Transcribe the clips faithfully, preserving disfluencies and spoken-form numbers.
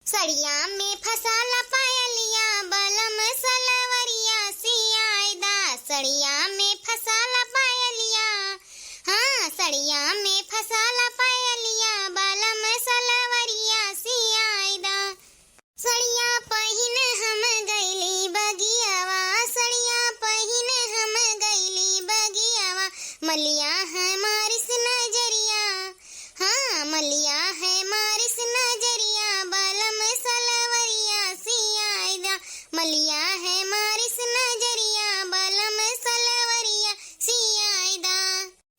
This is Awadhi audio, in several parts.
सड़िया में फसाला पायलिया, बलम सलवरिया सियाइदा। सड़िया में फसाला पायलिया, हाँ, सड़िया में फसाला पायलिया, बलम सलवरिया सियाइदा। सड़िया पहिन हम गइली बगियावा, सड़िया पहिन हम गइली बगियावा, मलिया है मारिस नजरिया, हाँ, मलिया है मारिस नजरिया, बलम सलवरिया सियाइदा। मलिया है मारिस नजरिया, बलम सलवरिया सियाइदा।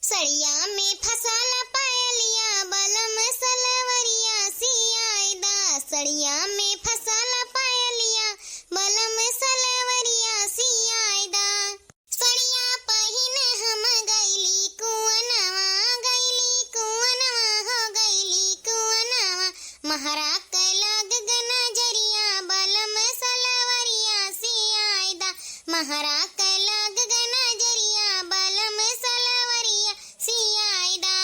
सड़िया में फसाला पायलिया, बलम सलवरिया सियाइदा। सड़िया में फसाला पायलिया, बलम सलवरिया सियाइदा। सड़िया पहिन हम गइली कुअनवा, गइली कुअनवा हो गइली कुअनवा। महरा के लाग ग नजरिया, बलम सलवरिया सियाइदा। महरा के लाग ग नजरिया, बलम सलवरिया सियाइदा।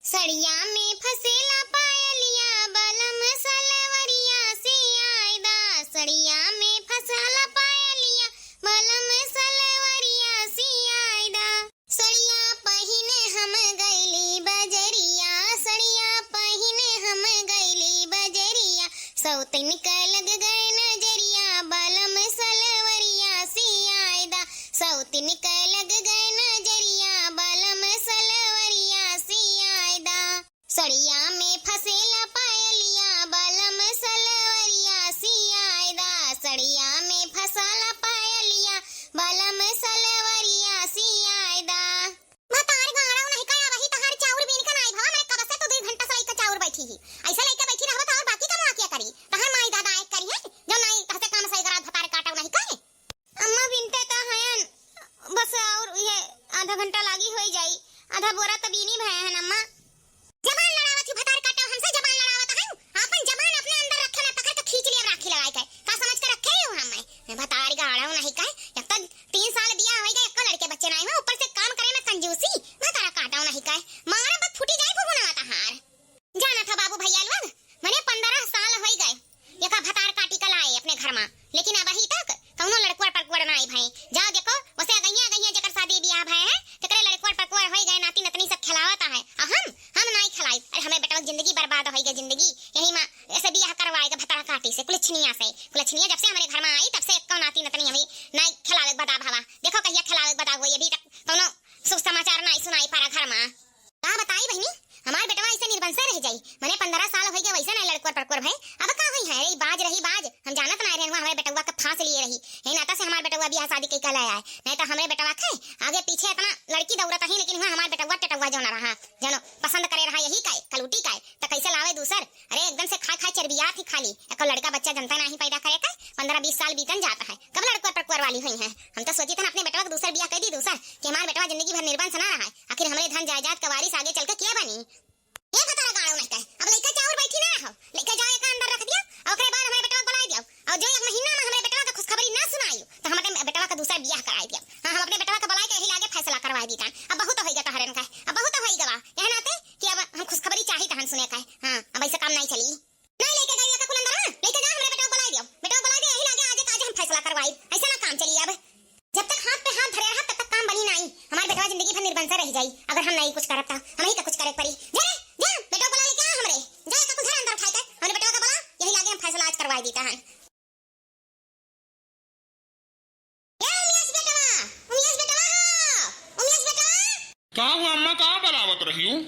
सड़िया में फसेला पायलिया, बलम सलवरिया सियाइदा। सड़िया में फसेला पायलिया, बलम सलवरिया सियाइदा। सड़िया पहिने हम गइली बजरिया, सड़िया पहिने हम गइली बजरिया। सौतिन के लग गए नजरिया, बलम सलवरिया सियाइदा। सौतिन के लग गए नजरिया, बलम सलवरिया सियाइदा। सड़िया में फसेला पायलिया, बलम सलवरिया सियाइदा। सड़िया में फसाला पायलिया, बलम सलवरिया सियाइदा। भतार गाड़ो नहीं का, वही तहार चाउर बीन के नाई भवा, मने कब से तो दुई घंटा से लइका चाउर बैठी ही। ऐसे लइका बैठी रहबो तो और बाकी काम आके करी? तहार माई दादा आए करी है, जो नाई तहसे काम सही करा, भतार काटो नहीं का। अम्मा बिनते का हयन, बस और ये आधा घंटा लागी होई जाई, आधा बोरा त बीनी भय हन अम्मा। जबान लड़ावत ही भतार काटो हमसे, जबान लड़ावत हन। आपन जबान अपने अंदर रखे ना, पकड़ के खींच लिया राखी लगाए के। का समझ के रखे ही हूँ हम मैं? मैं भतार गाड़ो नहीं कहे, एक तो तीन साल बियाह होई गए, एको लड़के बच्चे नहीं हुए, ऊपर से काम करे में कंजूसी। भतार काटो नहीं कहे, मारा बत फूटी जाए फुफुना तहार। जानत ह बाबू भैया लोग, मने पन्द्रह साल होई गए, एका भतार काटी के लाए अपने घर मा, लेकिन अबही तक कौनो लड़कुआ पड़कुआ नाई भए। जाओ देखो, वसे अगइया अगइया जेकर शादी बियाह भए है, तेकरे लड़कुआ पड़कुआ होई गए, नाती नतनी सब खेलावत है, और हम, हम नाई खेलाई। अरे हमें बेटवा के जिंदगी बर्बाद होई गए, जिंदगी यही मा ऐसे बियाह करवाए गए भतार काटी से, कुलछनिया से। कुलछनिया जब से हमरे घर मा आई, तब से एक्को नाती नतनी अभी नाई खेलावे के बदा भवा। देखो कहिया खेलावे के बदा हुई, अभी तक कौनो शुभ समाचार नाई सुनाई पारा घर मा। का बताई बहिनी, हमार बेटवा ऐसे निर्बंसा रह जाई। मने पन्द्रह साल होई गए वैसे ना लड़कोर पड़कोर भए। अब का होई है? रही बाज, रही बाज। हम जानत ना रहे हुआ हमरे बेटवा के फांस लिए रही। यही नाता से हमार बेटवा बियाह शादी कई का लाया है। नहीं तो हमरे बेटवा के आगे पीछे इतना लड़की दौड़त ही, लेकिन हुआ हमार बेटवा टटवा जो ना रहा। जानो, पसंद करे रहा यही का, कलूटी का। तो कैसे लावे दूसर? अरे एकदम से खाए खाए चरबियात ही खाली। एको लड़का बच्चा जनता नाही पैदा करे का। पन्द्रह बीस साल बीतन जात है। कब लड़कोर पड़कोर वाली हुई है? हम तो सोची थन अपने बेटवा के दूसर बियाह कर दी दूसर, कि हमार बेटवा जिंदगी भर निर्बंस ना रहा है। आखिर हमरे धन जायदाद का वारिस आगे चल के किया बनी? ए भतारा गाड़ो नहीं कहे, अब लइका चाउर बैठी ना रहो, लइका जाओ एका अंदर रख दियो, और ओकरे बाद हमरे बेटवा के बुलाए दियो, और जो एक महीना में हमरे बेटवा के खुशखबरी ना सुनायो, तो हम अपने बेटवा के दूसर बियाह कराए दियो। हाँ, हम अपने बेटवा के बुलाए के यही लागे फैसला करवाए दी तान। अब बहुत होई गया तहरन का, अब बहुत होई गवा, यह नाते कि अब हम खुशखबरी चाही तहन सुने का। हाँ, अब ऐसे काम नहीं चली। नहीं लेके गई का कुल अंदर, हाँ? लेके जा, हमरे बेटवा बुलाए दियो, बेटवा बुलाए दियो, यही लागे आज, आज हम फैसला करवाई, ऐसा ना काम चली अब। जब तक हाथ पे हाथ धरे रहब, तब तक काम बनी नाई। हमार बेटवा जिंदगी भर निर्बंसा रह जाई, अगर हम नाई कुछ करब त। हमही का कुछ करे के पड़ी। जा रे, जा, बेटवा बुला लेके आ हमरे। जा, एका कुल धर अंदर उठाई के। हमरे बेटवा का बुला, यही लागे हम फैसला आज करवाई देता हन। ए उमेश बेटवा, उमेश बेटवा हो, उमेश बेटवा। का हुआ अम्मा, का बुलावत रही हूँ?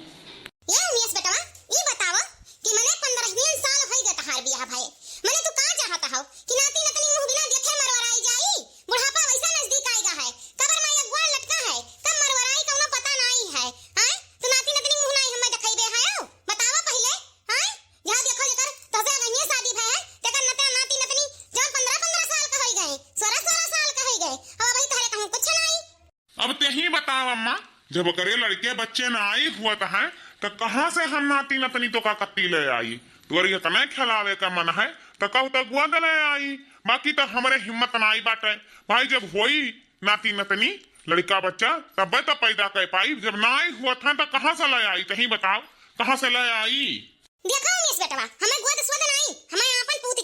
ए उमेश बेटवा, ई बतावा कि मने पन्द्रहियन साल होई गए तहार बियाह भए। मने तू का चाहत हव कि नाती नतनी मुँह बिना देखे मरवराई जाई? बुढ़ापा वैसा नजदीक आएगा है। कबर मा एक ग्वाल लटका है, कब मरवराई कौनो पता नाई है। आय, तू नाती नतनी मुँह नाई हमें देखइबे है? बतावा पहिले, आय, यहाँ देखो जेकर तोहसे अगहिये शादी भए है, तेकर नता नाती नतनी जौन पन्द्रह पन्द्रह साल का होई गए, सोलह सोलह साल का होई गए, अब अबही तोहरे कहूँ कुछ नाई। अब तेही बताव अम्मा, जब ओकरे लड़के बच्चे नाई हुअत हैं, त कहाँ से हम नाती नतनी तोका कत्ती ले आई? तोर इतने खेलावे का मन है, त कहू त गुआ दे ले आई, बाकी त हमरे हिम्मत नाई बाटे। भाई, जब होई नाती नतनी, लड़का बच्चा, तब्बे त पैदा कर पाई। जब नाई हुअत हैं, त कहाँ से ले आई? तेही बताव, कहाँ से ले आई? देखो उमेश बेटवा, हमें गोद सोद नाई, हमें आपन पूत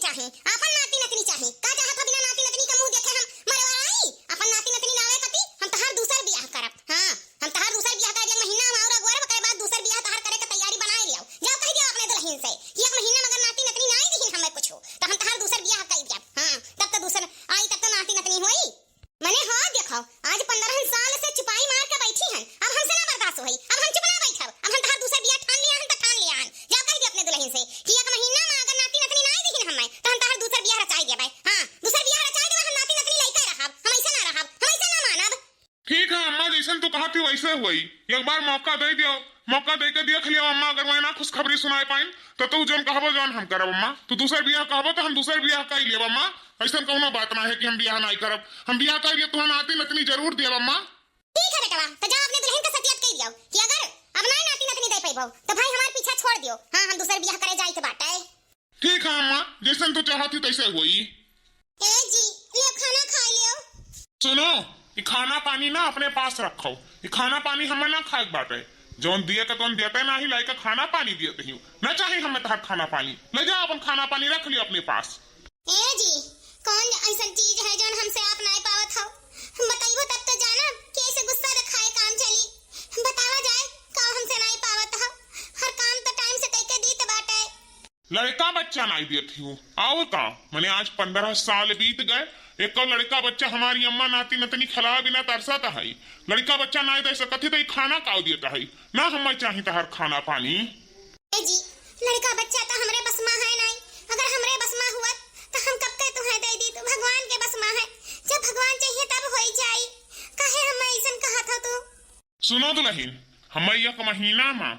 कैसे होई? एक बार मौका दे दियो, मौका दे के देख लियो अम्मा, अगर वह ना खुशखबरी सुनाए पाइन, तो तू जौन कहबो जौन हम करब अम्मा। तू दूसर बियाह कहबो तो हम दूसर बियाह कर लेब अम्मा, ऐसन कौनो बात ना है कि हम बियाह नहीं करब। हम बियाह कर लिए, तुम्हारा नाती नतनी जरूर देब अम्मा। ठीक है बेटवा, तो जा अपने दुल्हन का सतियत कह दियो कि अगर अब नहीं नाती नतनी दे पैबो तो भाई हमार पीछा छोड़ दियो। हाँ, हम दूसर बियाह करे जाए के बाटे। ठीक है अम्मा, जैसन तू चाहती तैसे होई। ए जी, लियो खाना खा लियो। सुनो, ई खाना पानी ना अपने पास रखो। ई खाना पानी हमें ना खाए के बाटे। जौन दिए के तौन देते ना ही, लाइके खाना पानी दिए तहियो। ना चाही हमें तहार खाना पानी। ले जा अपन खाना पानी रख लियो अपने पास। ए जी, कौन ऐसन चीज है जौन हमसे आप नाई पावत हो? बताइबो तब तो जानब कि ऐसे गुस्सा दिखाए काम चली। बतावा जाए, का हमसे नाई पावत हो? हर काम तो टाइम से कइके दीत बाटे। लड़का बच्चा नाई देत ही हूँ। और का? मने आज पन्द्रह साल बीत गए, एको लड़का बच्चा हमारी अम्मा नाती नतनी खिलाए बिना तरसत है। लड़का बच्चा नाई दे सकत ही तो ई खाना काव देत है? ना हमें चाही तहार खाना पानी। ए जी, लड़का बच्चा तो हमरे बस मा है नाई। अगर हमरे बस मा हुअत तो हम कब के तुम्हें दे दी, तो भगवान के बस मा है। जब भगवान चाहिए तब होई जाई। काहे हमें ऐसन कहत हो तू? सुनो दुल्हन, हमें एक महीना मा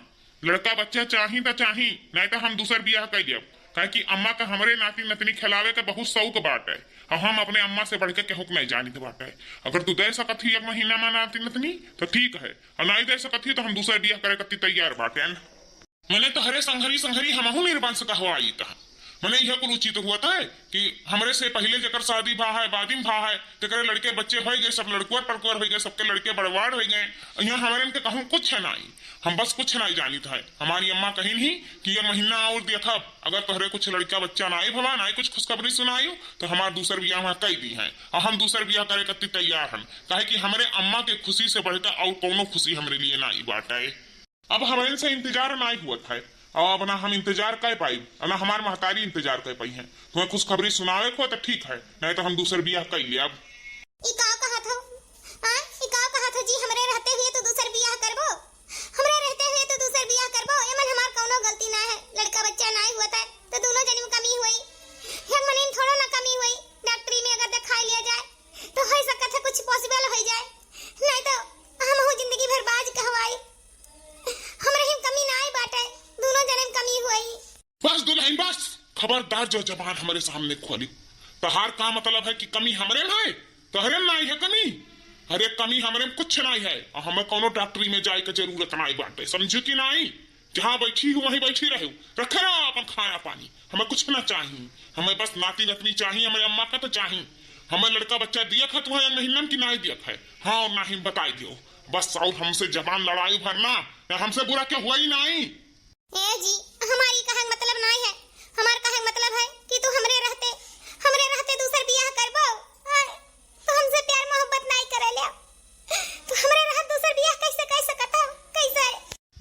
लड़का बच्चा चाही त चाही, नहीं तो हम दूसर बियाह कर देब। काहे कि अम्मा का हमरे नाती नतनी खिलावे के बहुत शौक बाटे, और हम अपने अम्मा से बढ़ के केहू के नहीं जानित बाटे। अगर तू दे सकत ही एक महीना मा नाती नतनी तो ठीक है, और नहीं दे सकत ही तो हम दूसर बियाह करे कत्ती तैयार बाटे। मने तोहरे संघरी संघरी हमहू निर्वंश कहवाई त। मने यह कुल उचित हुआ था कि हमरे से पहले जेकर शादी भा है, बादिम भा है, तेकरे लड़के बच्चे होई गए, सब लड़कुअर पड़कुअर होई गए, सबके लड़के बड़वाड़ होई गए। यहाँ हमरे इनके कहूँ कुछ है नाई, हम बस कुछ नाई जानित है। हमारी अम्मा कहिन ही कि ये महीना और देखब, अगर तोहरे कुछ लड़का बच्चा नाई भवा, नाई कुछ खुशखबरी सुनाई, तो हमार दूसर बियाह वहाँ कई दी है, और हम दूसर बियाह करे कत्ती तैयार हन, काहे कि हमरे अम्मा के खुशी से बढ़ के और कौनो खुशी हमरे लिए नाई बाटे। अब हमरे से इंतजार नाई हुअत है, और अब ना हम इंतजार कर पाई, और ना हमार महतारी इंतजार कर पाई है। तुम्हें खुशखबरी सुनावे को तो ठीक है, नहीं तो हम दूसर बियाह कर लेब। ई का कहत हो? हाँ, ई का कहत हो जी? हमरे रहते हुए तू दूसर बियाह करबो? हमरे रहते हुए तू दूसर बियाह करबो? एमन हमार कौनो गलती ना है। लड़का बच्चा नाई हुअत है तो दोनों जने में कमी हुई, एक मने में थोड़ो ना कमी हुई। डॉक्टरी में अगर दिखाई लिया जाए तो हो सकत है कुछ पॉसिबल हो जाए, नहीं तो हमहू जिंदगी भर बाज कहवाई। हमरे ही में कमी नाई बाटे, दोनों जने में कमी हुई। बस दुल्हन बस, खबरदार जो जबान हमरे सामने खोली। तहार का मतलब है कि कमी हमरे में है, तोहरे में नाई है कमी? अरे कमी हमरे में कुछ नाई है, और हमें कौनो डॉक्टरी में जाए के जरूरत नाई बाटे, समझू कि नाई? जहाँ बैठी हूँ वहीं बैठी रहू, रखे रहो अपन खाना पानी, हमें कुछ ना चाही। हमें बस नाती नतनी चाही, हमें अम्मा का तो चाही। हमें लड़का बच्चा दिया खा तुम्हें महीनन की नाई दिया है, हाँ और ना ही बताई दियो बस। और हमसे जबान लड़ाई भरना, या हमसे बुरा क्या हुआ ही नाई। ए जी, हमारी कहे के मतलब नाई है। हमार कहे के मतलब है कि तू हमरे रहते, हमरे रहते दूसर बियाह करबो? आय, तू हमसे प्यार मोहब्बत नाई करे ले। तू हमरे रहत दूसर बियाह कैसे कर सकत हो? कैसे?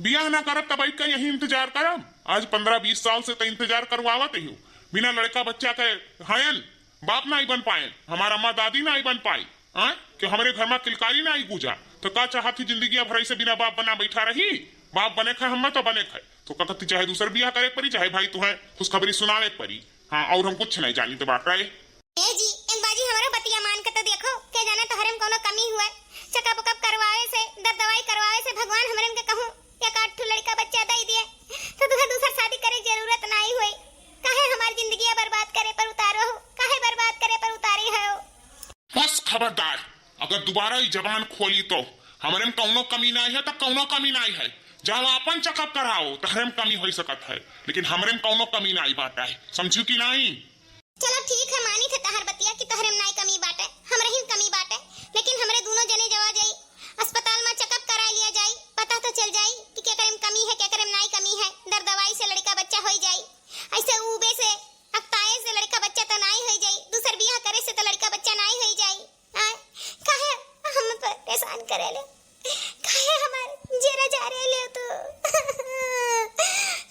बियाह ना करब तब बैठ के यही इंतजार करब। आज पन्द्रह बीस साल से तो इंतजार करवावत ही हूँ। बिना लड़का बच्चा के हयन बाप नाई बन पाए, हमार अम्मा दादी नाई बन पाई, आय? कि हमरे घर में किलकारी नाई गूंजा, तो का चाहत ही जिंदगी अब भरई से बिना बाप बना बैठा रही? बाप बने खाए, हमें तो बने खाए, तो का कहती चाहे दूसर बियाह करे के परी, चाहे भाई तुहे खुशखबरी सुनावे के परी। हाँ, और हम कुछ नहीं जानी तो बात रहे। ए जी, एक बाजी हमरो बतिया मान के तो देखो, के जाने तोहरे में कोनो कमी हुए। चेकअप उकअप करवावे से, दर दवाई करवावे से भगवान हमरे के कहूँ एक आध ठो लड़का बच्चा दे दिए, तो तुम्हें दूसर शादी करे के जरूरत नाई हुई। काहे हमार जिंदगी बर्बाद करे पर उतारो हो? काहे बर्बाद करे पर उतारे हो? बस खबरदार, अगर दोबारा ई जबान खोली तो हमरे में कौनो कमी नाई है, तो कौनो कमी नाई है। जाओ आपन चेकअप कराओ, तहरे में कमी हो सकत है, लेकिन हमरे में कौनो कमी नाई बात है, समझू कि नाई? चलो ठीक है, मानी थे तहर बतिया कि तहरे में नाई कमी बाटे, हमरे ही में कमी बाटे, लेकिन हमरे दोनों जने जवा जाई, अस्पताल में चेकअप करा लिया जाई, पता तो चल जाई कि केकरे में कमी है, केकरे में नाई कमी है। दर दवाई से लड़का बच्चा होई जाई, ऐसे उबे से, अकताए से लड़का बच्चा तो नाई होई जाई, दूसर बियाह करे से तो लड़का बच्चा नाई होई जाई। आय, काहे हम परेशान करे ले? काहे हमार जेरा जा रहे ले तू?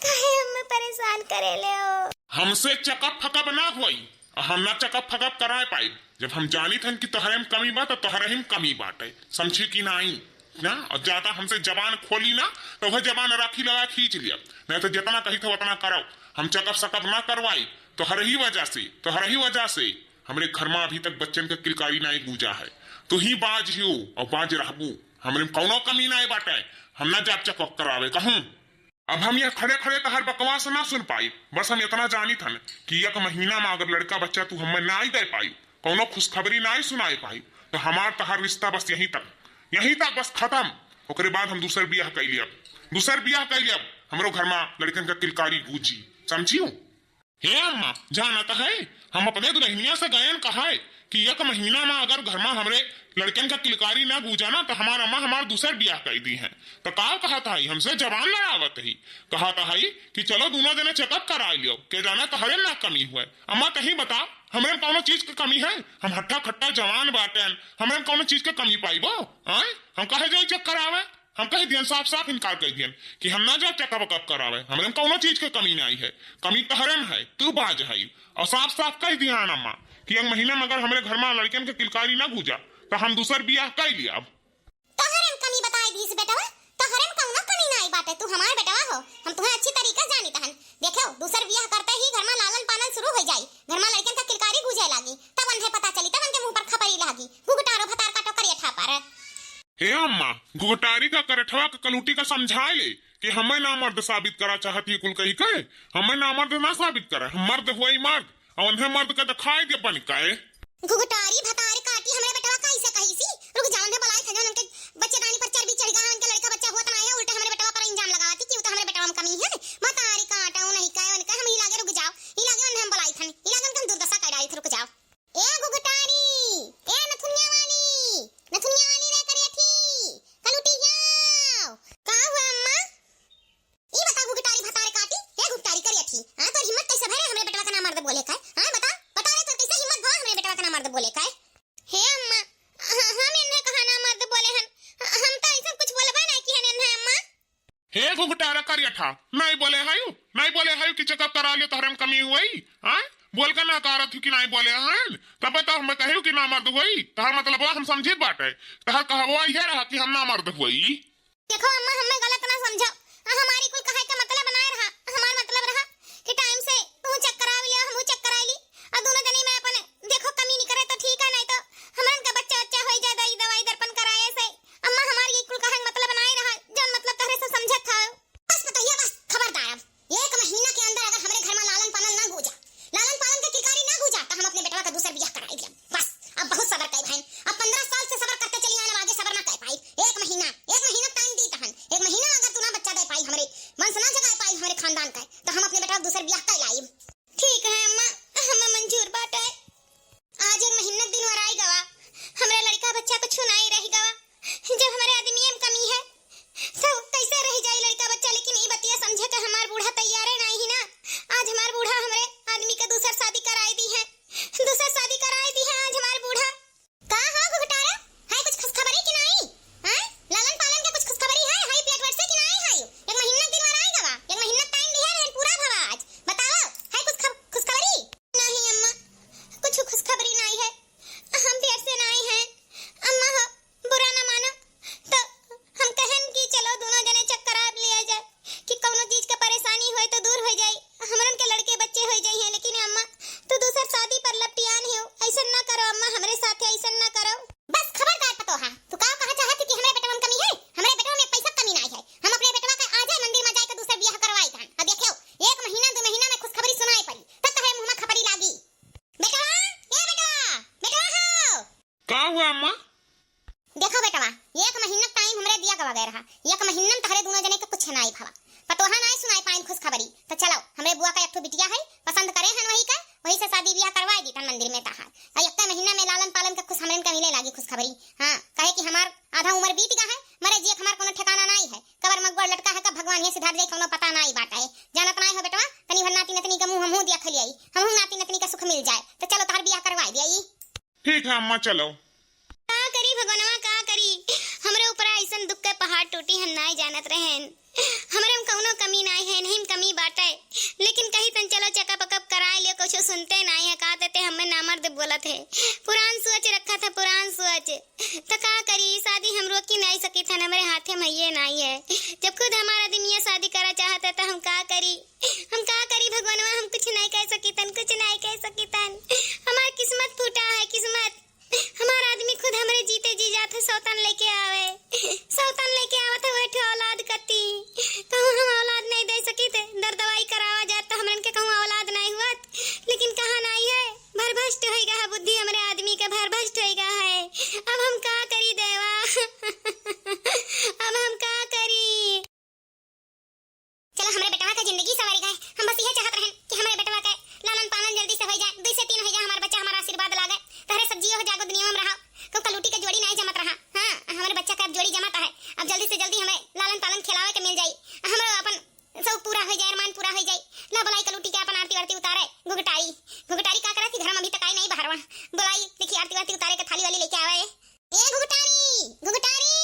काहे हम परेशान करे ले हो? हमसे चेकअप फकअप ना होई, हम ना चेकअप फकअप कराए पाई। जब हम जानी थन कि तोहरे में कमी बा, तो तोहरे ही में कमी बाटे, समझी कि नाई? ना, और ज्यादा हमसे जबान खोली ना, तो वह जबान राखी लगा खींच लिया, नहीं तो जितना कही था उतना करो। हम चेकअप सकअप ना करवाई, तोहरे ही वजह से, तोहरे ही वजह से। हमरे घर में अभी तक बच्चन के किलकारी नाई गूंजा है। तू ही बाज हो और बाज रहबू। हमरे में कौनो कमी नाई बाटे, हम ना जाब चेकअप करावे कहूँ। अब हम यह खड़े खड़े तहर बकवास ना सुन पाई, बस हम इतना जानित हन कि एक महीना में अगर लड़का बच्चा तू हमें नाई दे पाई, कौनो खुशखबरी नाई सुनाए पाई, तो हमार तहर रिश्ता बस यहीं तक, यहीं तक बस खत्म। ओकरे बाद हम दूसर बियाह कइ लियब, दूसर बियाह कइ लियब। हमरो घर में लड़कन का किलकारी गूंजी, समझियो? हे अम्मा, जानत है, हम अपने दुल्हनिया से गयन कहा है कि एक महीना में अगर घर में हमरे लड़कन का किलकारी ना गूंजा ना, तो हमार अम्मा हमार दूसर बियाह कइ दी हैं। तो का कहत है, हमसे जबान लड़ावत ही, कहत है कि चलो दोनों जने चेकअप करा लियो, के जाना तहरे ना कमी हुए। अम्मा तही बता, हमरे में कौनो चीज के कमी है? हम हट्टा खट्टा जवान बाटेन, हमरे में कौनो चीज के कमी पाइबो? आय, हम कहे जाई चेक करावे? हम कह दियन, साफ साफ इनकार कर दियन कि हम ना जाब चेकअप वेकअप करावे, हमरे में कौनो चीज के कमी नाई है, कमी तहरे में है, तू बाज है। और साफ साफ कह दियन अम्मा कि एक महीना में अगर हमरे घर में लड़कन के किलकारी ना गूंजा, तो हम दूसर बियाह कइ लियब। तहरे में कमी बताए दीस बेटवा, तहरे में कौनो कमी नाई बाटे, तू हमार बेटवा हो, हम तुहें अच्छी तरीका से जानित हन। देखो, दूसर बियाह करते ही घर में लालन पालन शुरू हो जाई, घर में लड़कन का किलकारी गूंजे लागी, तब उन्हें पता चली, तब उनके मुंह पर खपरी लागी। घुघटारो भतार काटो करिया ठापर। हे अम्मा, घुघटारी का करठवा का कलूटी का समझाए ले कि हमें ना मर्द साबित करा चाहत ही कुल कही के, हमें ना मर्द ना साबित करा, हम मर्द हुई मर्द, और उन्हें मर्द का दिखाई दे बन के। घुघटारी भतार काटी हमरे बेटवा का ऐसे कही सी, रुक जाओ, उन्हें बुलाई था, जो उनके बच्चेदानी पर चर्बी चढ़ गया है, उनके लड़का बच्चा हुआ तो ना है, उल्टे हमरे बेटवा पर इल्जाम लगावती कि वो तो हमरे बेटवा में कमी है। भतार काटा, वो नहीं कहे, उनके हम ही लागे, रुक जाओ, ही लागे उन्हें हम बुलाई था, ही लागे उनके हम दुर्दशा कर डाली थी, रुक जाओ। ए घुघटारी, ए नथुनिया वाली, नथुनिया वाली रे करियठी, कलुटी आओ। का हुआ अम्मा? ई बताओ घुघटारी भतार काटी, ए घुघटारी करियठी, हाँ, तोर हिम्मत कैसे भरे हमरे बेटवा का ना मर्द बोले का? हाँ, बता, बता रे, तोर कैसे हिम्मत भा हमरे बेटवा का ना मर्द बोले का? हे अम्मा, ह-, हम इन्हें कहा ना मर्द बोले हन, ह-, हम तो ऐसा कुछ बोलबे ना की हन इन्हें अम्मा। हे घुघटारा करियठा, नाई बोले हयू, नाई बोले हयू कि चेकअप करा लियो, तहरे में कमी हुई, हाँ? बोल के ना करत हूँ कि नाई बोले हन, तब तो हम कहे कि ना मर्द हुई, तहर मतलब हम समझित बाटे, तहर कहवा यह रहा कि हम ना मर्द हुई। देखो अम्मा, हमें गलत ना समझो, आ, हमारी कुल कहे का मतलब ना रहा, हमार मतलब रहा कि टाइम से तू चेक करा लियो, हम चेक करा ली, और दोनों जनी में अपन देखो कमी निकले तो ठीक है, नहीं तो हमरन का बच्चा बच्चा हो जाए, दवाई दवाई दर्पण कराए से। अम्मा, हमार ये कुल कहे का मतलब ना रहा, जौन मतलब तहरे से समझत था। बस बताइए, बस खबरदार, अब एक महीना के अंदर अगर हमरे घर में लालन पालन ना गूंजा, लालन पालन के किलकारी ना गूंजा, तो हम अपने बेटवा का दूसर बियाह कराई दिया। बस, अब बहुत सबर कई बहन, अब पन्द्रह साल से सबर करते चली आए, अब आगे सबर ना कर पाई। एक महीना, एक महीना टाइम दी तहन, एक महीना अगर तू ना बच्चा दे पाई हमरे, वंश ना जगा पाई हमरे खानदान का, तो हम अपने बेटवा का दूसर बियाह कर लाई। ठीक है अम्मा, हमें मंजूर बाटे। आज एक महीना दिन वराई गवा, हमरे लड़का बच्चा कुछ नाई रह गवा। जब हमरे आदमी में कमी है, तो कैसे रह जाई लड़का बच्चा? लेकिन ई बतिया समझे के हमार बूढ़ा तैयारे नाई ही ना। आज हमार बूढ़ा हमरे आदमी के दूसर शादी कराई दी है, दूसर शादी कराई दी है आज हमार बूढ़ा। का हो घुघटारा, है कुछ खुशखबरी की नाई? हैं? लालन पालन के कुछ खुशखबरी है? है पेट वर्षे की नाई है? एक महीना दिन वराई गवा, एक महीना टाइम दिया रहन, पूरा भवा आज। बताओ, है कुछ खब-, खुशखबरी? नहीं अम्मा, कुछ खुशखबरी नाई है। हम पेट से नाई हैं। अम्मा हो, बुरा ना मानो, तो हम कहन कि चलो दोनों जने चेक करा लिया जाए कि कौनो चीज का परेशानी होए तो दूर हो जाए, हमरन के लड़के बच्चे हो जाए हैं। लेकिन अम्मा, तू दूसर शादी पर लपटियान हो, ऐसन ना करो अम्मा, हमरे साथे ऐसन ना करो। बस खबरदार पतोहा, तू का कहा चाहत कि हमरे बेटवा में कमी है? हमरे बेटवा में पैसा कमी नाई है। हम अपने बेटवा का आजे मंदिर में जाए के दूसर बियाह करवाई तहन। अब देखियो, एक महीना दो महीना में खुशखबरी सुनाए पड़ी, तब तहरे मुंह में खपरी लागी। बेटवा, ए बेटवा, बेटवा हो। का हुआ अम्मा? देखो बेटवा, एक महीना टाइम हमरे दिया गवा गए रहा, एक महीना में तहरे दोनों जने के कुछ नाई भवा, पतोहा नाई सुनाई पाइन खुशखबरी। तो चलो, हमरे बुआ का एक ठो बिटिया है, पसंद करे हन वही का, वही से शादी बियाह करवाए दी तन मंदिर में तहार। और एक महीना में लालन पालन का खुश हमरे का मिले लागी खुशखबरी। हाँ, कहे कि हमार आधा उम्र बीत गया है, मरे जिए हमार कोनो ठिकाना नाई है, कबर में गोड़ लटका है, कब भगवान ये सिधार जाए कोनो पता नाई बाटे। जानत नाई हो बेटवा, तनी भर नाती नतनी का मुंह हमहू दिया खलियाई, हमहू नाती नतनी का सुख मिल जाए। तो चलो तहार बियाह करवाए दिया। ठीक है अम्मा, चलो। का करी भगवानवा, का करी, हमरे ऊपर ऐसन दुख के पहाड़ टूटी, हम नाय जानत रहेन। हमरे में कौनो कमी नाय है, नहीं कमी बाटे, लेकिन कही तन चलो चेकअप अकअप कराए लियो, कुछ सुनते नाय है, का देते हमें नामर्द बोलत है। पुरान सोच रखा था, पुरान सोच। तो का करी, शादी हम रोकी नाय सकी था, हमरे हाथे में ये नाय है। जब खुद हमारा आदमी ये शादी करा चाहता तो हम का करी? हम का करी भगवानवा, हम कुछ नहीं कह सकीतन, कुछ नहीं कह सकीतन। हमार किस्मत फूटा है, किस्मत। हमार आदमी खुद हमरे जीते जी जात है, सौतन लेके आवे। घुघटारी का करत ही? घर में अभी तक आई नाहीं बहरवा। बोलाई, देखी आरती वारती उतारे के थाली वाली लेके आवे। ए घुघटारी, घुघटारी,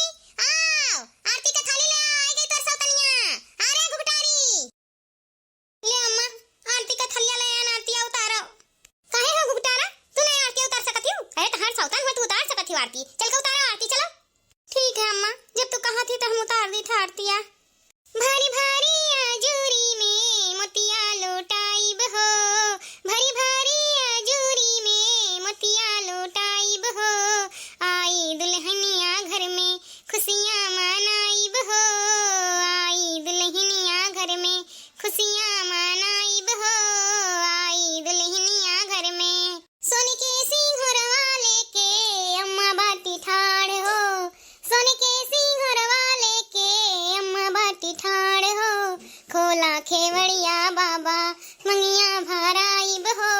आओ, आरती का थाली ले आ, आई गई तोर सौतनिया। आ रे घुघटारी। ले अम्मा, आरती का थलिया ले आन, आरतिया उतारो। काहे हो घुघटारा, तू नाहीं आरतिया उतार सकत हियो? अरे तहार सौतन हो, तू उतार सकत हियो आरती। चल के उतारो आरती, चलो। ठीक है अम्मा, जब तू कहत ही तो हम उतार दी था आरतिया। भारी भारी आजूरी में मोतिया लोटाइब हो, भारी भारी आजूरी में मोतिया लोटाइब हो, आई दुल्हनिया घर में खुशियाँ मनाइब हो, आई दुल्हनिया घर में खुशियाँ मनाइब हो, आई दुल्हनिया घर में। सोने के सिंहरवा लेके अम्मा बाटी ठाड़ हो, सोने के सिंहरवा लेके अम्मा बाटी ठाड़ हो, खोला खेवड़िया बाबा मंगिया भराइब हो,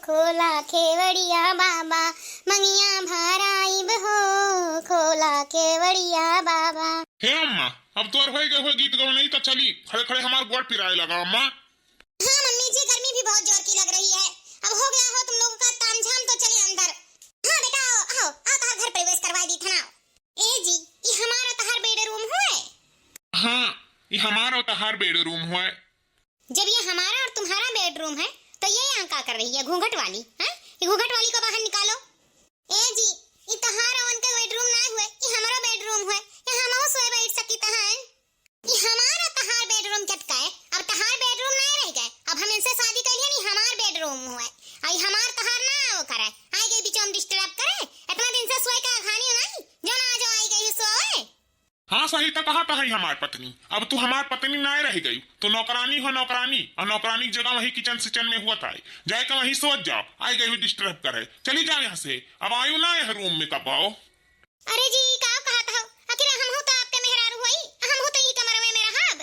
खोला खेवड़िया बाबा मंगिया भराइब हो, खोला खेवड़िया बाबा। हे अम्मा, अब तोर होई गए हो गीत गवनई, तो चली, खड़े खड़े हमार गोड़ पिराए लगा अम्मा। हाँ मम्मी जी, गर्मी भी बहुत जोर की लग रही है। अब हो गया हो तुम लोगों का तामझाम, तो चलिए अंदर। हाँ बेटा, आओ, आओ, आओ, तहार घर प्रवेश करवा दी था ना। ए जी, ये हमारा तहार बेडरूम हुए? हाँ, ये हमारा तहार बेडरूम हुए। जब ये हमारा और तुम्हारा बेडरूम है, तो ये यहाँ का कर रही है घूंघट वाली, हैं? ये घूंघट वाली को बाहर निकालो। ए जी, ये तहार और उनका बेडरूम ना हुए, ये हमारा बेडरूम हुए, यहाँ हम सोए बैठ सकी तहार। ई हमार और तहार बेडरूम चटकाए, अब तहार बेडरूम नाहीं रह गए, अब हम इनसे शादी कर लिए नी, हमार बेडरूम हुए, आई हमार तहार ना आओ करे, आई गई बीचों में डिस्टर्ब करे, इतना दिन से सोए का खानी हो नाहीं, जो ना जो आई गई सोए। हाँ सही तो कहा था हमार पत्नी, अब तू हमार पत्नी नाहीं रह गई, तू नौकरानी हो नौकरानी, और नौकरानी की जगह वही किचन सिचन में हुआ था, जाए का वहीं सोच जाओ, आई गई डिस्टर्ब करे, चली जाओ यहाँ से, अब आयु ना यह रूम में कब आओ। अरे जी, ई का कहत हो? आखिर हमहू तो आपके मेहरारू होई, हमहू तो ई कमरवे में रहब।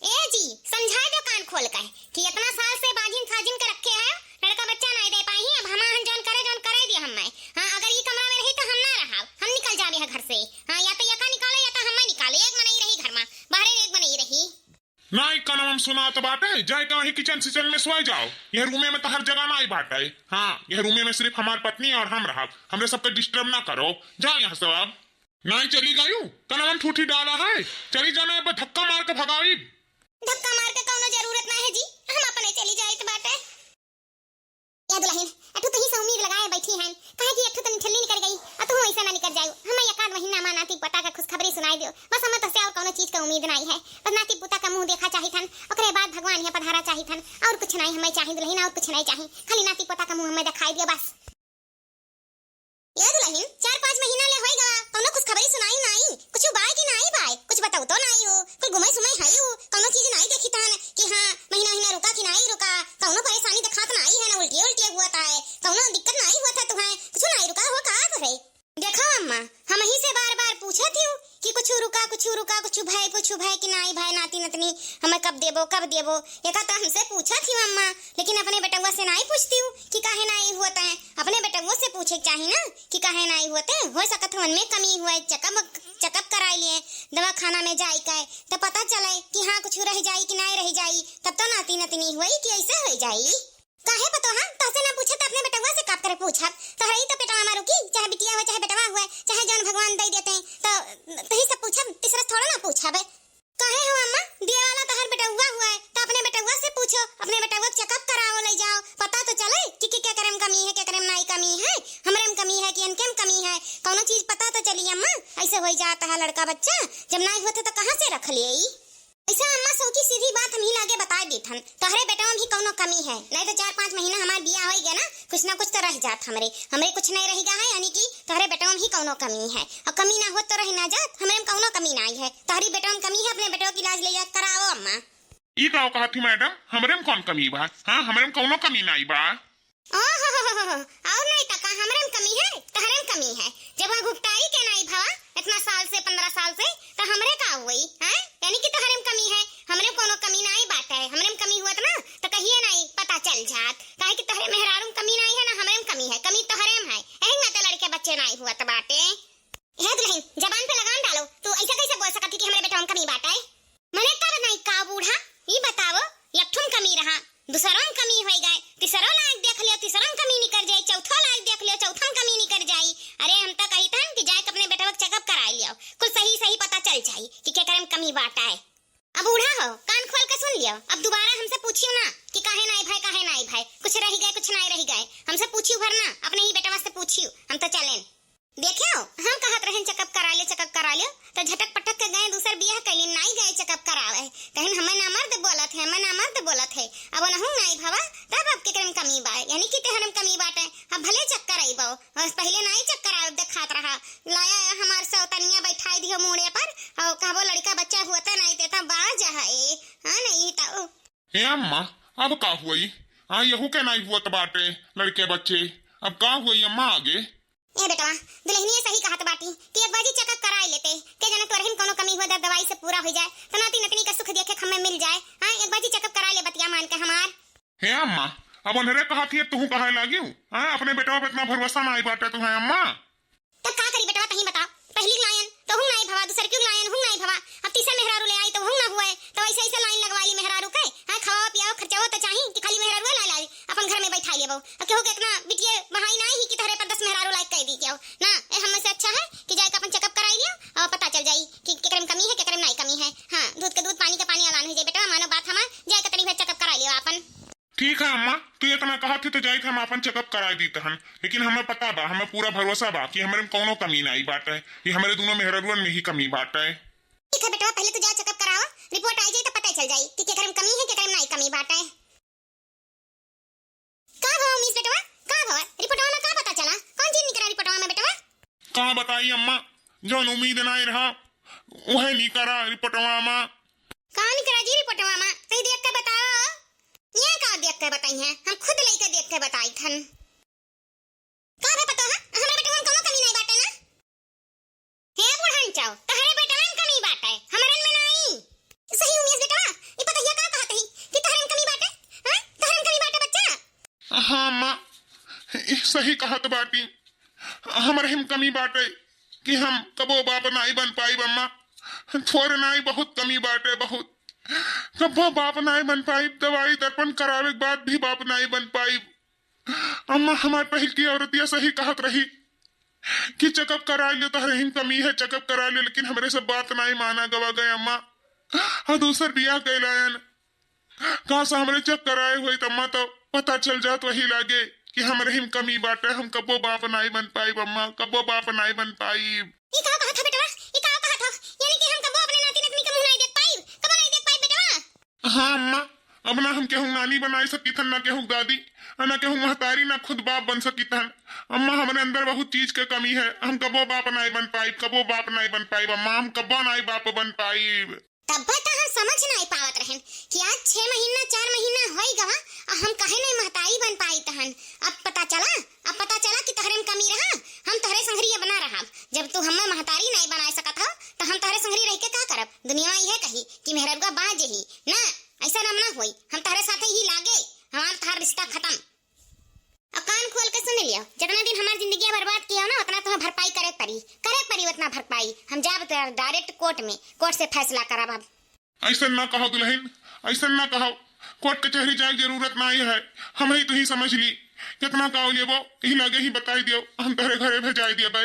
ए जी, समझाए दो कान खोल के कि इतना साल से बाजिन साजिन के रखे हैं, लड़का बच्चा नाहीं दे पाई, अब हम हन जौन करे, जौन करे दिया हमें। हाँ, अगर ई कमरा में रही तो हम ना रहब, हम निकल जाबे है घर से। हाँ, या तो यका निकालो या तो हमें निकालो, एक मनई रही घर में, बाहरे एक मनई रही। नाहीं, कनवा में सुनात बाटे, जाए के वहीं किचन सिचन में सोए जाओ, यह रूमे में तहर जगह नाहीं बाटे। हाँ, यह रूमे में सिर्फ हमार पत्नी और हम रहब, हमरे सबके डिस्टर्ब ना करो, जाओ यहाँ से अब। नाहीं चली गयू, कनवा में ठूठी डाला है, चली जाना, अब धक्का मार के भगाई। धक्का मार के कौनो जरूरत ना है जी, हम अपने चली जाइत बाटे। ए दुलहिन, अठू तुही से उम्मीद लगाए बैठी हैं, काहे कि अठू तनी ठल्ली निकर गई, आ तुहू ऐसे ना निकर जायू। हमें एक आध महीना मा नाती पोता का खुशखबरी सुनाई दियो, बस हमें तोसे और कौनो चीज का उम्मीद नाहीं है, बस नाती पोता का मुँह देखा चाहित हन, ओकरे बाद भगवान यहाँ पधारा चाहित हन, और कुछ नाहीं हमें चाही दुलहिन, और कुछ नाहीं चाही, खाली नाती पोता का मुँह हमें देखाई दियो बस। ए दुलहिन, चार पाँच महीना ले होई गवा, कौनो खुशखबरी सुनाई नाहीं, कुछ बाय कि नाहीं बाय, कुछ बताऊ तो नाहीं हो, कुल गुमई सुमई हई हो, कौनो चीज नाहीं देखी तहन कि हाँ, महीना महीना रुका कि नाहीं रुका, कौनो परेशानी देखात नाहीं है ना, उल्टिए उल्टिए हुआ था है, कौनो दिक्कत नाहीं हुआ था तुहैं, कुछ नाहीं रुका हो का तुहरे? देखो अम्मा, हम ही से बार बार पूछत हियो कि कुछ रुका, कुछ रुका, कुछ भय, कुछ भय कि नाहीं भय, नाती नतनी हमें कब देबो, कब देबो, एका तो हमसे पूछत हियो अम्मा, लेकिन अपने बेटवा से नाहीं पूछती हूँ कि काहे नाहीं हुआ तय। अपने बेटवो से पूछे के चाही ना कि काहे नाहीं हुआ तय। हो सकत है उनमें कमी हुआ है, चेकअप, चेकअप कराई लिए, दवाखाना में जाई के, तो पता चले कि हाँ कुछ रह जाई कि नाहीं रह जाई, तब तो नाती नतनी हुई कि ऐसे हो जाई। काहे पतोहा, तहसे ना पूछे तो अपने बेटवा से का करे पूछब? तोहरे ही तो पेटवा में रुकी, चाहे बिटिया हुए, चाहे बेटवा हुए, चाहे जौन भगवान दे देते, तो तही से पूछब, तीसरा थोड़ा ना पूछब। काहे हो अम्मा, दिए वाला तोहर बेटउआ हुआ है, तो अपने बेटउआ से पूछो, अपने बेटउआ के चेकअप कराओ, ले जाओ, पता तो चले कि, कि केकरे में कमी है, केकरे में नाई कमी है, हमरे में कमी है कि इनके में कमी है, कौनो चीज पता तो चली अम्मा। ऐसे होई जात है लड़का बच्चा, जब नाई होते तो कहाँ से रख लिए? ऐसा अम्मा, सबकी सीधी बात हम ही लागे बता देत हन, तोहरे बेटवा में ही कौनो कमी है, नहीं तो चार पाँच महीना हमार बिया होई गया ना, कुछ ना कुछ तो रह जात हमरे, हमरे कुछ नहीं रह गया है, यानी कि तोहरे बेटवा में ही कौनो कमी है, और कमी ना होत तो रह ना जात, हमरे में कौनो कमी नाई है। तोहरी बेटवा में कमी है, अपने बेटवा के इलाज ले जा कराओ अम्मा। ई का कहत ही मैडम, हमरे में कौन कमी बा? हाँ, हमरे में कौनो कमी नाई बा। ओहो हो हो हो हो, और नहीं तो का हमरे में कमी है, तोहरे में कमी है। जब वहाँ घुघटारी के नाई भवा इतना साल से, पन्द्रह साल से, तो हमरे का हुई, हैं? यानी कि तोहरे में कमी है, हमरे में कौनो कमी नाई बाटे। हमरे में कमी हुआ ना, तो कहिए नाई पता चल जात, काहे कि तोहरे मेहरारू में कमी नाई है ना, हमरे में कमी है, कमी तोहरे में है, यही में तो लड़के बच्चे नाई हुआ तो बाटे। हे दुलहिन, जबान पे लगाम डालो, तू ऐसा कैसे बोल सकत ही कि हमरे बेटवा में कमी बाटे? मने तब नहीं का बूढ़ा, ई बताओ, एक ठुम कमी रहा, दूसरो में कमी होई गए, तीसरो लाग ही गए, हमसे पूछियो भर ना, अपने ही बेटवा से पूछियो, हम तो चलेन। देख्यो, हम कहत रहेन checkup करा लियो, checkup करा लियो, तो झटक पटक के गए दूसर बियाह कैलिन, नाई गए checkup करावे। कहिन हमें ना मर्द बोलत है, हमें ना मर्द बोलत है। अब ओनहु नाई भवा, तब अब केकरे में कमी बा, यानी कि तोहरे में कमी बाटे। अब भले check कराइबो, बस पहिले नाई check करावे देखात रहा। लाया हमार सौतनिया बैठाई दियो मूड़े पर, और कहबो लड़का बच्चा हुआ त नाई देता बाज है। हाँ, नहीं तो। ए अम्मा, अब का हुई? हाँ, यहू के नाई हुअत बाटे लड़के बच्चे। अब का हुई अम्मा आगे? ए बेटवा, दुल्हनिया सही कहत बाटी कि एक बाजी checkup कराई लेते, के जाने तोरहिन कोनो कमी हुआ, दर दवाई से पूरा हो जाए, तो नाती नतनी का सुख देखे के हमें मिल जाए। हाँ, एक बाजी checkup कराई ले बतिया मान के हमार। हे अम्मा, अब उन्हरे कहत हिय, तुहू कहे लागिउ? हाँ, अपने बेटवा पे इतना भरोसा नाई बाटे तुहैं अम्मा। तब का करी बेटवा, तहीं बताओ, पहली लायन तो हूँ नाई भवा, दूसर क्यों लायन हूँ नाई भवा, अब तीसर मेहरारू ले आई तो हूँ ना हुए, तो ऐसे ऐसे लाइन लगवा ली मेहरारू के। हाँ, खवाओ पियाओ, खर्चाओ तो चाही कि खाली मेहरारू ला लाई, अपन घर में बैठा लेबो। अब केहू के इतना बिटिये बहाई नाई ही कि तोहरे पर दस मेहरारू लायक कह दी केहू ना। ए, हमें से अच्छा है कि जाए के अपन checkup कराई लियो और पता चल जाई कि केकरे में कमी है, केकरे में नाई कमी है। हाँ, दूध के दूध, पानी के पानी अलान हो जाए बेटवा, मानो बात हमार, जाए के तनी भर checkup कराई लियो अपन। ठीक है अम्मा, तू इतना कहत ही तो जाइत हम आपन checkup कराए दीत हन, लेकिन हमें पता बा, हमें पूरा भरोसा बा कि हमरे में कौनो कमी नाई बाटे, कि हमरे दोनों मेहररुअन में ही कमी बाटे। ठीक है बेटवा, पहले तू जा checkup कराओ, report आई जाई तो पता चल जाई कि केकरे में कमी है, केकरे में नाई कमी बाटे। का भवा उमेश बेटवा, का भवा? रिपोर्टवा में का पता चला? कौन चीज निकला रिपोर्टवा में बेटवा? का बताई अम्मा, जौन उम्मीद नाई रहा, उहे निकला रिपोर्टवा में। का निकला जी रिपोर्टवा में? तई देख के बताओ। ये का देख के बताई है? हम खुद लेके देख के बताई थन। का भे पतोहा, हमरा बेटवा में कौनो कमी नाई बाटे ना? हे बुढ़न चाव, तहरे बेटवा में कमी बाटे, हमरन में नाई। सही उमेश बेटवा, ई पतोहिया का कहत ही कि तहरे में कमी बाटे? हाँ? तहरे में कमी बाटे बच्चा? हाँ अम्मा, ई सही कहत बाटी। हमरे में कमी बाटे कि हम कबो बाप नाई बन पाइब अम्मा। थोरे नाई, बहुत कमी बाटे, बहुत। कबो बाप नाई बन पाइब, दवाई दर्पण करावे के बाद भी बाप नाई बन पाइब। अम्मा, हमार पहिल की औरतिया सही कहत रही कि checkup कराई लियो, तहरे ही कमी है, checkup कराई लियो, लेकिन हमरे सब बात नाई माना गवा गए अम्मा। और दूसर बियाह कैलायन। काश हमरे check कराए होइत अम्मा, तो पता चल जात वही लागे कि हमरे ही कमी बाटे, हम कबो बाप नाई बन पाइब अम्मा, कबो बाप नाई बन पाइब। ई का कहत ह बेटवा? ई का कहत ह? यानी कि हम कबो अपने नाती नतनी के मुंह नाई देख पाइब, कबो नाई देख पाइब बेटवा? हाँ अम्मा, अब ना हम केहू नानी बनाई सकित हन, ना केहू दादी, ना केहू महतारी, ना खुद बाप बन सकित हन। अम्मा, हमरे अंदर बहुत चीज के कमी है, हम कबो बाप नाई बन पाइब, कबो बाप नाई बन पाइब अम्मा, हम कबो नाई बाप बन पाइब। तब तो हम समझ नाई पावत रहन कि आज छह महीना, चार महीना होई गवा, आ हम काहे नाई महतारी बन पाई तहन। अब पता चला, अब पता चला कि तहरे में कमी रहा, हम तहरे संघरी अब ना रहब। जब तू हमें महतारी नाई बनाए सकत हो, तो हम तहरे संघरी रह के का करब? दुनिया में यह कही कि मेहररुआ बाज ही ना, ऐसा नाम ना होई। हम तहरे साथे ही लागे, हमार तहार रिश्ता खत्म। अब कान खोल के सुन लियो, जितना दिन हमार जिंदगी बर्बाद किया हो ना, उतना तुम्हें भरपाई करे पड़ी, करे पड़ी उतना भरपाई। हम जाब तो direct court में, court से फैसला करब अब। ऐसन ना कहो दुल्हन, ऐसन ना कहो। Court कचहरी जाए के जरूरत नाई है, हम ही तुही समझ ली। कितना काव लेबो, यही लागे ही बताई दियो, हम तहरे घरे भेजाई दियबे।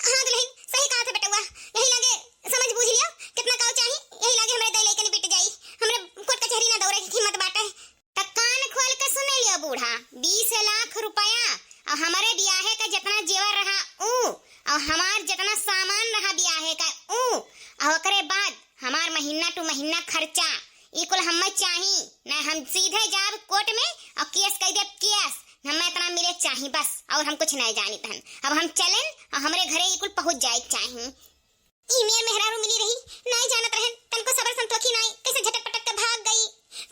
हाँ दुल्हन, सही कहत है बेटवा, यही लागे समझ बूझ लियो, कितना काव चाही, यही लागे हमरे दई लइके निपट जाई, हमरे court कचहरी ना दौड़े के हिम्मत बाटे। त कान खोल के सुन लियो बूढ़ा, बीस लाख रुपया और हमरे बियाहे का जितना जेवर रहा ऊ, और हमार जितना सामान रहा बियाहे का ऊ, और ओकरे बाद हमार महीना to महीना खर्चा, ई कुल हमें चाही, ना हम सीधे जाब court में और case कह देब case, हमें इतना मिले चाही बस, और हम कुछ नहीं जानित हन। अब हम चलेन और हमरे घरे ई कुल पहुँच जाए के चाही। ई मेर मेहरारू मिली रही, नाई जानत रहन, तनको सबर संतोखी नाई, कैसे झटक पटक के भाग गई।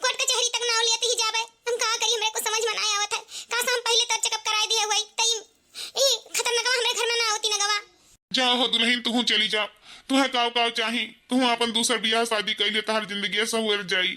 Court कचहरी तक नाव लियत ही जाबे, हम का करी, हमरे को समझ में नाई आवत है। काश हम पहले तो checkup कराए दिए हुए, तई ई खतरनाकवा हमरे घर में ना होती नगवा। जाओ हो दुल्हन, तुहू चली जाओ, तुहे काव काव चाही, तुहू आपन दूसर बियाह शादी कैले, तहार जिंदगी सहुर जाई।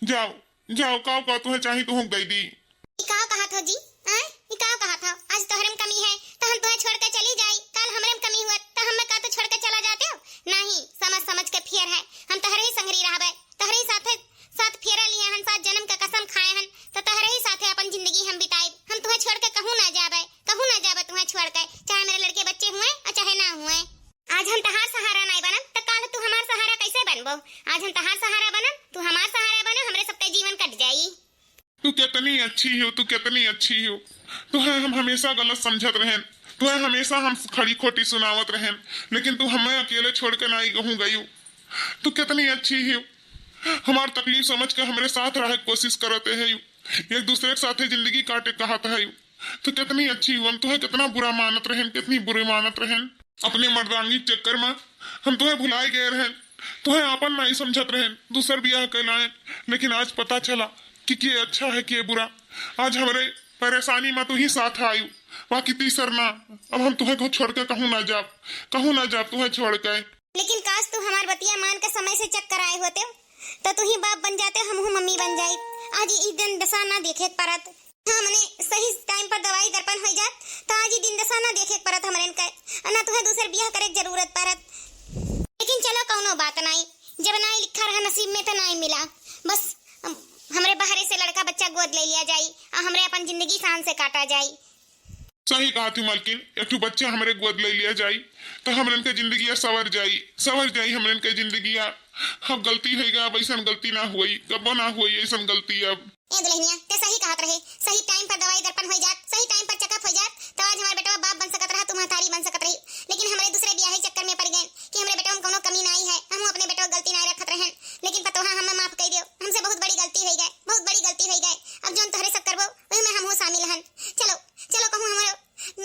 जाओ, जाओ, काव काव तुहे चाही, तुहू दई दी। ई काव कहत हो जी? आय? ई काव कहत हो? आज तोहरे में कमी है, तो हम तुहे छोड़ के चली जाई। काल हमरे में कमी हुआ, तो हमें का तो छोड़ के चला जाते हो? नहीं, समझ समझ के फेर है, हम तोहरे ही संघरी रहबे, तोहरे ही साथे साथ फेरा लिए हन, सात जन्म का कसम खाए हन, तो तोहरे ही साथे अपन जिंदगी हम बिताइब। हम तुहे छोड़ के कहूँ ना जाबे, कहूँ ना जाबे तुहे छोड़ के, चाहे मेरे लड़के बच्चे हुए और चाहे ना हुए। आज हम तहार सहारा नाई बनब, तो काल तू हमार सहारा कैसे बनबो? आज हम तहार सहारा बनब, तू हमार सहारा बनो, हमरे सबके जीवन कट जाई। तू के कितनी अच्छी हो तू, कितनी अच्छी हो। तुहे हम हमेशा गलत समझत रहेन, तुहे हमेशा हम खड़ी खोटी सुनावत रहेन, लेकिन तू हमें अकेले छोड़ के नाई कहूँ गयू। तू कितनी अच्छी हो, हमार तकलीफ समझ के हमरे साथ रहे के कोशिश करत है। एक दूसरे के साथे जिंदगी काटे कहत है। तू कितनी अच्छी हो, हम तुहे कितना बुरा मानत रहेन, कितनी बुरी मानत रहेन। अपने मर्दांगी के चक्कर में हम तुहे भुलाए गए रहेन, तुहे आपन नाई समझत रहेन, दूसर बियाह कर लाएन। लेकिन आज पता चला कि के अच्छा है, के बुरा। आज हमरे परेशानी में तू ही साथ आयु, बाकी तीसर ना। अब हम तुहे को छोड़ के कहूँ ना जाब, कहूँ ना जाब तुहे छोड़ के। लेकिन काश तू हमार बतिया मान के समय से चक्कर आए होते, तो तू ही बाप बन जाते, हमहू मम्मी बन जाई। आज ई दिन दशा ना देखे के परत। हाँ, मने सही टाइम पर दवाई दर्पण हो जात, तो आज ई दिन दशा ना देखे के परत हमरेन के, ना तुहे दूसर बियाह करे के जरूरत परत। लेकिन चलो, कौनो बात नाई, जब नाई लिखा रहा नसीब में, तो नाई मिला। बस, हम, हमरे बहरे से लड़का बच्चा गोद ले लिया जाई, आ हमरे अपन जिंदगी शान से काटा जाई। सही कहा तू मलकिन, एक ठो बच्चा हमरे गोद ले लिया जाई, तो हमरन के जिंदगिया सवर जाई, सवर जाई हमरन के जिंदगिया। अब गलती होई गा, अब ऐसन गलती ना होई, कबो ना होई ऐसन गलती अब। ए दुल्हनिया, ते सही कहत रहे, सही टाइम पर दवाई दर्पण हो जात, सही टाइम पर चेकअप हो जात, तो आज हमार बेटवा बाप बन सकत रहा, तू महतारी बन सकत रही। लेकिन हमरे दूसरे बियाहे चक्कर में पड़ गए कि हमरे बेटवा में कौनो कमी नाई है, हम अपने बेटवा के गलती नाई रखत रहेन, लेकिन पतोहा हमें माफ कर दियो, हमसे बहुत बड़ी गलती हो गए, बहुत बड़ी गलती हो गए। अब जोन तोहरे सब करबो, वही में हमहू शामिल हन। चलो, चलो कहूँ हमारे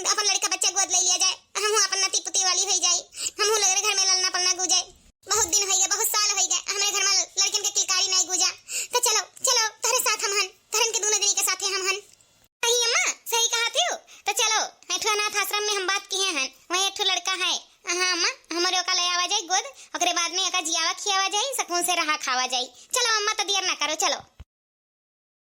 अपन लड़का बच्चा गोद ले लिया जाए, हमहू अपन नती पुती वाली हो जाए, हमहू लगे घर में ललना पलना गूंजे। बहुत दिन हो गए, बहुत साल हो गए, हमरे घर में लड़किन के किलकारी नहीं गूंजा। तो चलो, चलो, तोहरे साथ हम हन, तोहरन के दोनों जनी के साथे हम हन। सही अम्मा, सही कहा थी। तो चलो, एक ठो अनाथ आश्रम में हम बात किए हन, वहीं एक ठो लड़का है। हाँ अम्मा, हमरे ओका ले आवा जाए गोद, ओकरे बाद में एका जियावा खियावा जाए, सुकून से रहा खावा जाए। चलो अम्मा, तो देर ना करो, चलो।